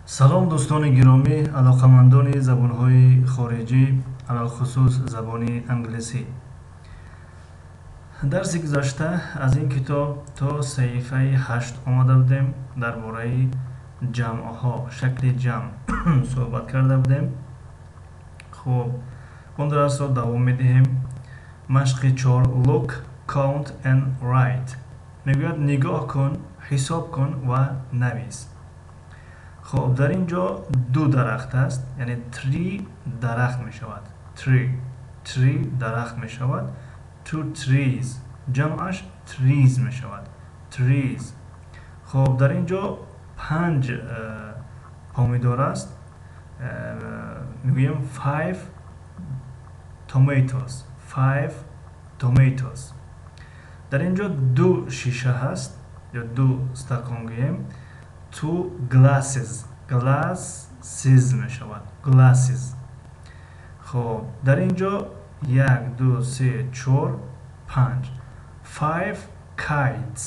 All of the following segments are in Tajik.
Салом, дӯстони гиромӣ, алоқамандони забонҳои хориҷӣ, алалхусус забони англисӣ. Дарси гузашта аз ин китоб то саҳифаи 8 омада будем, дар бораи ҷамъҳо, шакли ҷамъ суҳбат карда будем. Хуб, он дарсро давом медиҳем. Машқи 4: Look, count and write. Мегӯяд, нигоҳ кун, ҳисоб кун ва навис. Хуб, дар ин ҷо ду дарахт аст, яъне tree дарахт мешавад. Tree, tree дарахт мешавад. Two trees, ҷамъаш trees мешавад. Trees. Хуб, дар ин ҷо панҷ помидор аст, мегӯем five tomatoes, five tomatoes. Дар ин ҷо ду шиша ҳаст ё ду стакон гӯем, two glasses, glasses мешавад, glasses. Хуб, дар ин ҷо як, ду, се, чор, панҷ, five kites,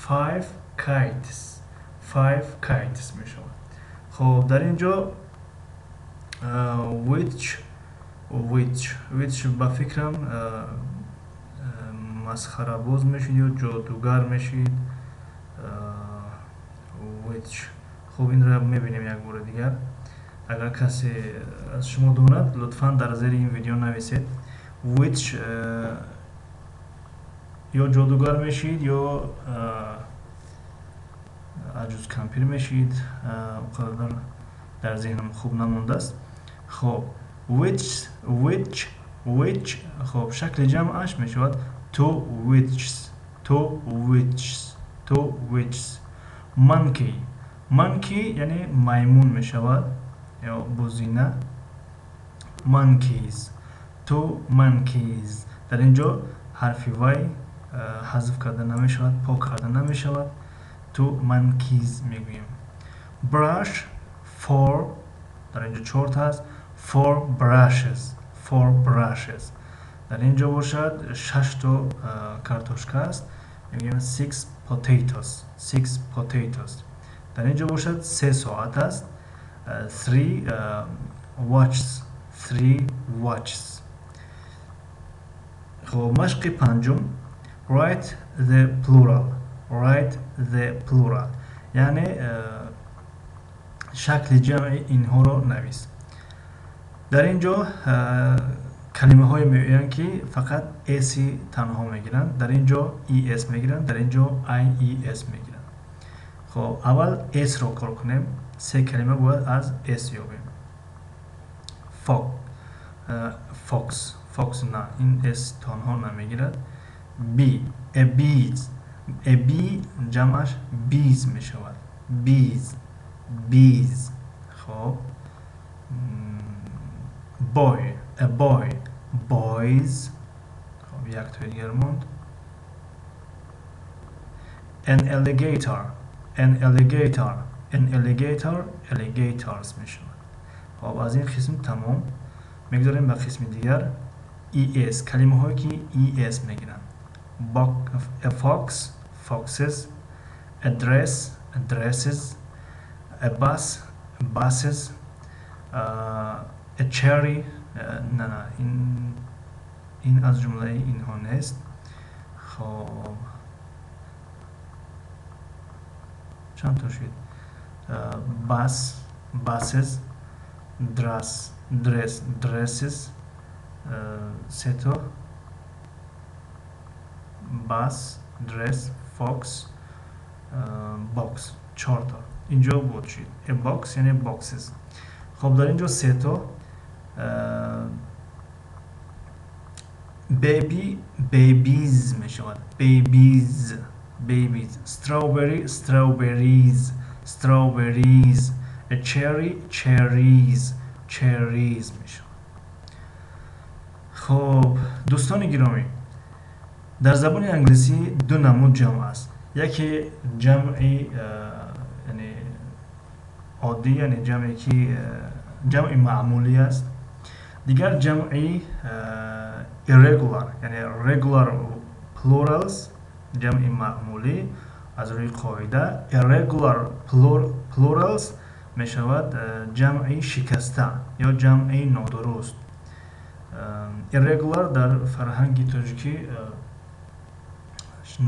five kites, five kites мешавад. Хуб, дар ин ҷо witch, witch, witch, ба фикрам, масхарабоз мешид ё ҷодугар мешид, witch. Хуб, инро мебинем як бори дигар. Агар касе аз шумо донад, лутфан дар зери ин видео нависед. Witch ё ҷодугар мешид, ё аҷуз кампир мешид, қадар дар зеҳнам хуб намондааст. Хуб, witch, witch, witch. Хуб, шакли ҷамъаш мешавад two witches, two witches, two witches. Monkey, monkey яъне маймун мешавад ё бузина. Monkeys, two monkeys. Дар ин ҷо ҳарфи y ҳазф карда намешавад, пок карда намешавад, two monkeys мегӯем. Brush, four, дар ин ҷо чорта аст, four brushes, four brushes. Дар ин ҷо бошад шашто картошка аст, мегӯем six potatoes, six potatoes. Дар ин ҷо бошад се соат аст, three watches, three watches. Хуб, машқи панҷум: write the plural, write the plural, яъне шакли ҷамъи инҳоро навис. Дар ин ҷо калимаҳое меоянд, ки фақат s танҳо мегиранд, дар ин ҷо es мегиранд, дар ин ҷо ies мегиранд. Хоб, аввал s-ро кор кунем. Се калима бояд аз s ёбем. Fox, fox, на, ин s танҳо намегирад. Bee, a bees, a bee ҷамъаш bees мешавад, bees, bees. Хоб, boy, a boy, boys. Хоб, як тои дигар монд. An alligator, an alligator, an alligator, alligators мешавад. Хоб, аз ин қисм тамом, мегузорем ба қисми дигар. Es, калимаҳое ки es мегиранд: a fox, foxes, a dress, dresses, a bus, buses, a cherry. На, на, ин аз ҷумлаи инҳо нест. Хоб, чанд то шуд? Bus, buses, dress, dress, dresses, сето: bus, dress, fox, box, чорто инҷо буд, шуд a box, яъне boxes. Хоб, дар инҷо сето: baby, babies мешавад, babies, babies, strawberry, strawberries, strawberries, a cherry, cherries, cherries мешавад. Хоб, дӯстони гиромӣ, дар забони англисӣ ду намуд ҷамъ аст: яке ҷамъи, яъне оддӣ, яъне ҷамъе ки ҷамъи маъмулӣ аст, дигар ҷамъи irregular, яъне regular plurals, ҷамъи маъмулӣ аз рӯи қоида, irregular plurals. Мешавад ҷамъи шикаста ё ҷамъи нодуруст. Irregular дар фарҳанги тоҷикӣ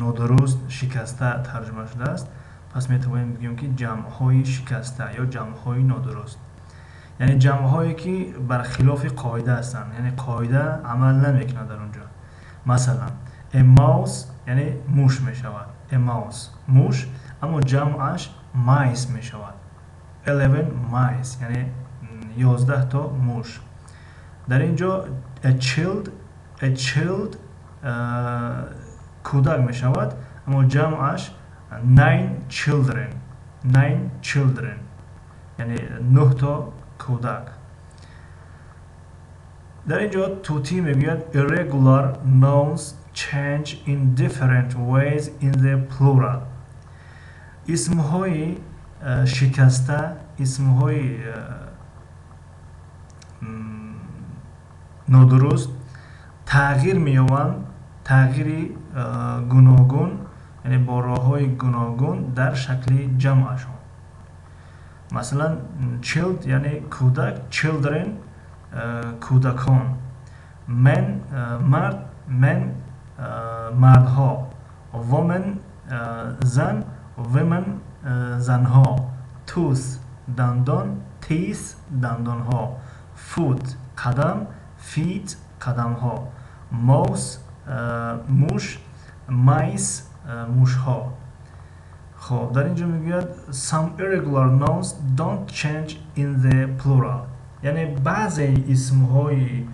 нодуруст, шикаста тарҷума шудааст. Пас метавонем бигӯем, ки ҷамъҳои шикаста ё ҷамъҳои нодуруст, яъне ҷамъҳое, ки бар хилофи қоида ҳастанд, яъне қоида амал намекунад дар он ҷо. Масалан, a mouse, яъне муш мешавад. A mouse, муш, аммо ҷамъаш mice мешавад. 11 mice, яъне 11 то муш. Дар ин ҷо a child, a child кӯдак мешавад, аммо ҷамъаш nine children, nine children, яъне нӯҳ то кӯдак. Дар ин ҷо тӯтӣ мегӯяд: "Irregular nouns change in different ways in the plural." Исмҳои шикаста, исмҳои нодуруст тағйир меёбанд, тағйири гуногун, яъне бо роҳҳои гуногун дар шакли ҷамъашон. Масалан, child, яъне кӯдак, children, кӯдакон. Man, мард, men, мардҳо. Woman, зан, women, занҳо. Tooth, дандон, teeth, дандонҳо. Foot, қадам, feet, қадамҳо. Mouse, муш, mice, мушҳо. Хоб, дар ин ҷо мегӯяд: "Some irregular nouns don't change in the plural", яъне баъзе исмҳои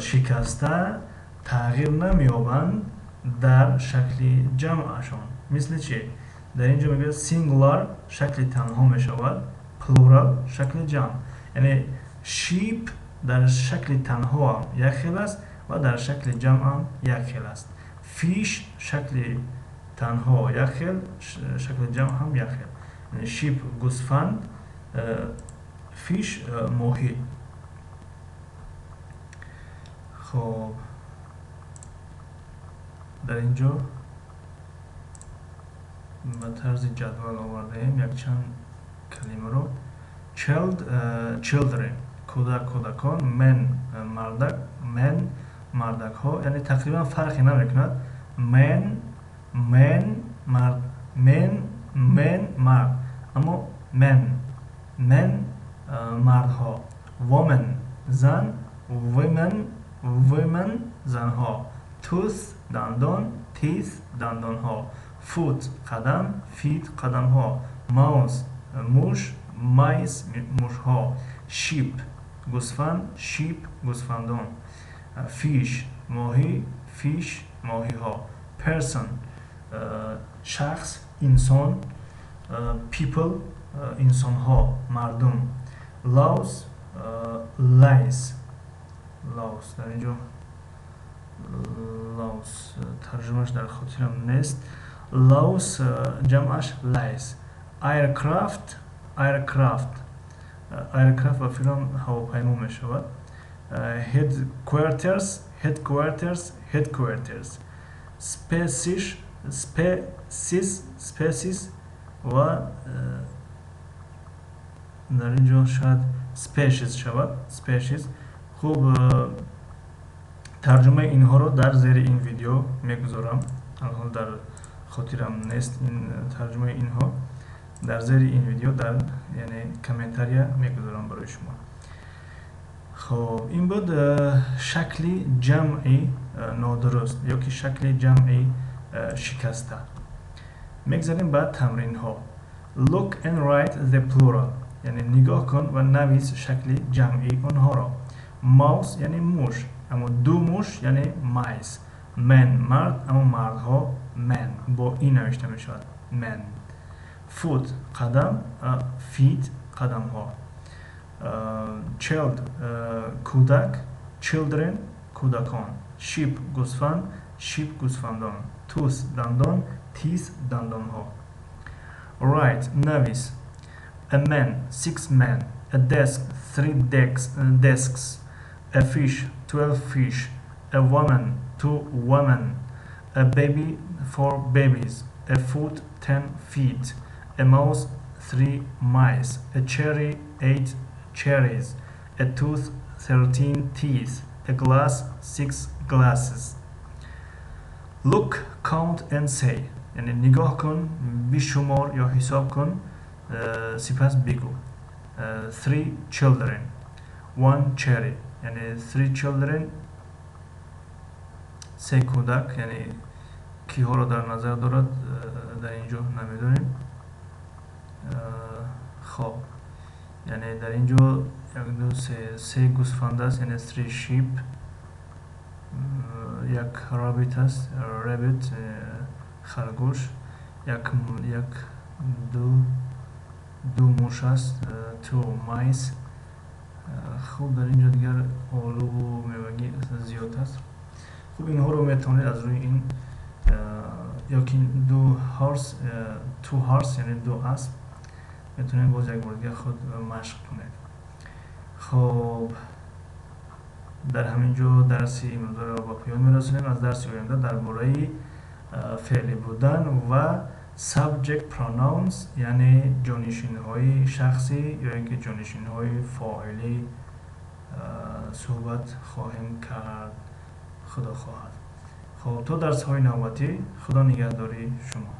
шикаста тағйир намеёбанд дар шакли ҷамъашон. Мисли чӣ? Дар ин ҷо мегӯяд: singular шакли танҳо мешавад, plural шакли ҷамъ, яъне sheep дар шакли танҳоам як хел аст ва дар шакли ҷамъам як хел аст. Fish шакли танҳо як хел, шакли ҷамъ ҳам як хел. Sheep, гӯсфанд, fish, моҳӣ. Хоб, дар ин ҷо ба тарзи ҷадвал овардаем якчанд калимаро: child, children, кӯдак, кӯдакон, man, мардак, men, мардакҳо, яъне тақрибан фарқе намекунад. Man, men, мард, men, man, мард, аммо men, men, мардҳо. Woman, зан, women, women, занҳо. Tooth, дандон, teeth, дандонҳо. Foot, қадам, feet, қадамҳо. Mouse, муш, mice, мушҳо. Sheep, гӯсфанд, sheep, гӯсфандон. Fish, моҳӣ, fish, моҳиҳо. Person, шахс, инсон, people, инсонҳо, мардум. Louse, lice, louse, дар ин ҷо louse тарҷумааш дар хотирам нест. Louse, ҷамъаш lice. Aircraft, aircraft, aircraft ба фикрам ҳавопаймо мешавад. Headquarters, headquarters, headquarters. Species, species, species ва дар ин ҷо шояд species шавад, species. Хуб, тарҷумаи инҳоро дар зери ин видео мегузорам. Алҳол дар хотирам нест ин тарҷумаи инҳо. Дар зери ин видео, дар, яъне, комментария мегузорам барои шумо. Хоб, ин буд шакли ҷамъи нодуруст ё ки шакли ҷамъи шикаста. Мегзарем ба тамринҳо. Look and write the plural, яъне нигоҳ кун ва навис шакли ҷамъии онҳоро. Mouse, яъне муш, аммо ду муш, яъне mice. Man, мард, аммо мардҳо men, бо и навишта мешавад, men. Foot, қадам, feet, қадамҳо. Child, кӯдак, children, кӯдакон. Sheep, гӯсфанд, sheep, гӯсфандон. Tooth, дандон, teeth, дандонҳо. Write, навис. A man, six men. A desk, three desks. A fish, 12 fish. A woman, two women. A baby, four babies. A foot, 10 feet. A mouse, Three mice. A cherry, eight cherries. A tooth, 13 teeth. A glass, six glasses. Look, count and say. Яъне нигоҳ кун, бишумор ё ҳисоб кун, сипас бигӯ. Three children, one cherry. Яъне three children, се кӯдак, яъне киҳоро дар назар дорад, дар ин ҷо намедонем. Хоб, яъне дар ин ҷо як, ду, се, се гӯсфанд аст, яъне three sheep. Як rabbit аст, rabbit, харгӯш. Як, ду, ду муш аст, two mice. Хуб, дар ин ҷо дигар олуву мевагӣ зиёд аст. Хуб, инҳоро метавонед аз рӯи ин ё ки ду horse, two horse, яъне ду асп, метавонед боз як бор дигар худ машқ кунед. Хоб, дар ҳамин ҷо дарси имрӯзаро ба поён мерасонем. Аз дарси оянда дар бораи феъли будан ва subject pronouns, яъне ҷонишинҳои шахсӣ ё ин ки ҷонишинҳои фоилӣ, суҳбат хоҳем кард, худо хоҳад. Хоб, то дарсҳои навбатӣ, худо нигаҳдори шумо.